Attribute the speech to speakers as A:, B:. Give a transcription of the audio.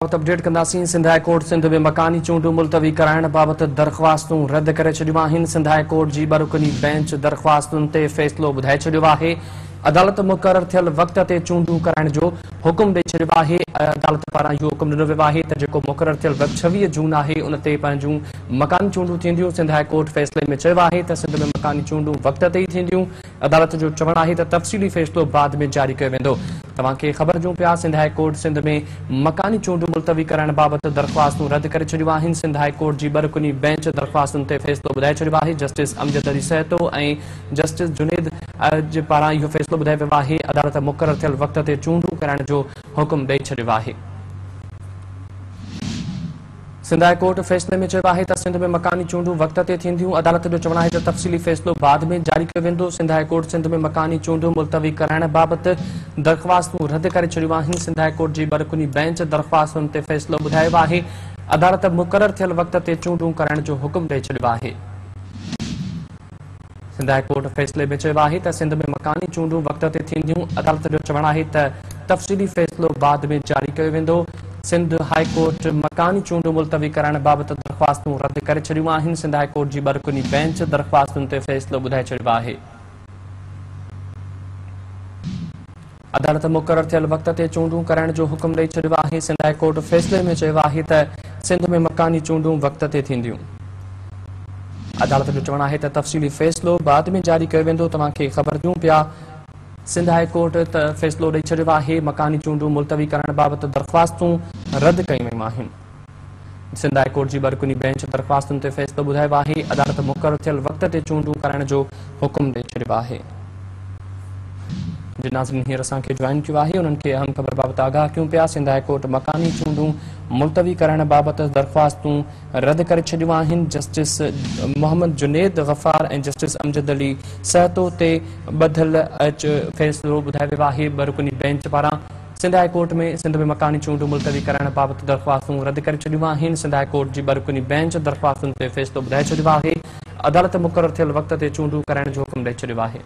A: بابت اپڊيٽ ڪنداسين. Sindh high court Sindh ۾ مڪاني چونڊون ملتوي ڪرائڻ بابت درخواستون رد ڪري ڇڏيون آهن. سنڌ هاء ڪورٽ جي ٻه رڪني بئنچ درخواستن تي فيصلو ٻڌائي ڇڏيو آهي. عدالت مقرر ٿيل وقت تي چونڊون ڪرائڻ جو حڪم ڏئي ڇڏيو آهي. عدالت پاران اهو حڪم ڏنو ويو آهي ته جيڪو مقرر ٿيل وقت 26 جون آهي ان تي پنهنجون مڪاني چونڊون ٿينديون. سنڌ هاء ڪورٽ فيصلي ۾ چيو آهي ته سنڌ ۾ مڪاني چونڊون وقت تي ئي ٿينديون. عدالت جو چوڻ آهي ته تفصيلي فيصلو بعد ۾ جاري ڪيو ويندو. توهان کي خبر ڏيون پيا سنڌ هاء ڪورٽ سنڌ ۾ مڪاني چونڊون ملتوي ڪرائڻ بابت درخواستون رد ڪري ڇڏيون آهن. سنڌ هاء ڪورٽ جي ٻه رڪني بئنچ درخواستن تي فيصلو ٻڌائي ڇڏيو آهي. جسٽس امجد علي سهتو ۽ جسٽس جنيد جي پاران اهو فيصلو ٻڌايو ويو آهي. عدالت مقرر ٿيل وقت تي چونڊون ڪرائڻ جو حڪم ڏئي ڇڏيو آهي. سنڌ هاء ڪورٽ فيصلي ۾ چيو آهي ته سنڌ ۾ مڪاني چونڊون وقت تي ٿينديون. عدالت جو چوڻ آهي ته تفصيلي فيصلو بعد ۾ جاري ڪيو ويندو. سنڌ هاء ڪورٽ سنڌ ۾ مڪاني چونڊون ملتوي ڪرائڻ بابت درخواستون رد ڪري ڇڏيون آهن. سنڌ هاء ڪورٽ جي ٻه رڪني بئنچ درخواستن تي فيصلو ٻڌايو آهي. عدالت مقرر ٿيل وقت تي چونڊون ڪرائڻ جو حڪم ڏئي ڇڏيو آهي. سنڌ هاء ڪورٽ فيصلي ۾ چيو آهي ته سنڌ ۾ مڪاني چونڊون وقت تي ٿينديون. عدالت جو چوڻ آهي ته تفصيلي فيصلو بعد ۾ جاري ڪيو ويندو. سنڌ هاء ڪورٽ مڪاني چونڊون ملتوي ڪرائڻ بابت درخواستون رد ڪري ڇڏيون آهن. سنڌ هاء ڪورٽ جي ٻه رڪني بئنچ درخواستن تي فيصلو ٻڌائي ڇڏيو آهي. عدالت مقرر ٿيل وقت تي چونڊون ڪرائڻ جو حڪم ڏئي ڇڏيو آهي. سنڌ هاء ڪورٽ فيصلي ۾ چيو آهي ته سنڌ ۾ مڪاني چونڊون وقت تي ٿينديون. عدالت جو چوڻ آهي ته تفصيلي فيصلو بعد ۾ جاري ڪيو ويندو. توهان کي خبر ڏيون پيا سنڌ هاء ڪورٽ ته فيصلو ڏئي ڇڏيو آهي. مڪاني چونڊون ملتوي ڪرائڻ بابت درخواستون رد ڪيون ويون آهن. سنڌ هاء ڪورٽ جي ٻه رڪني بئنچ درخواستن تي فيصلو ٻڌايو آهي. عدالت مقرر ٿيل وقت تي چونڊون ڪرائڻ جو حڪم ڏئي ڇڏيو آهي. جن ناظرين هينئر اسان کي جوائن ڪيو آهي انهن کي اهم خبر بابت آگاهه ڪيون پيا. سنڌ هاء ڪورٽ مڪاني چونڊون ملتوي ڪرائڻ بابت درخواستون رد ڪري ڇڏيون آهن. جسٽس محمد جنيد غفار ۽ جسٽس امجد علي سهتو تي ٻڌل فيصلو ٻڌايو ويو آهي. ٻه رڪني بئنچ پاران سنڌ هاء ڪورٽ ۾ سنڌ ۾ مڪاني چونڊون ملتوي ڪرائڻ بابت درخواستون رد ڪري ڇڏيون آهن. سنڌ هاء ڪورٽ جي ٻه رڪني بئنچ درخواستن تي فيصلو ٻڌائي ڇڏيو آهي. عدالت مقرر ٿيل وقت تي چونڊون ڪرائڻ جو حڪم ڏئي ڇڏيو آهي.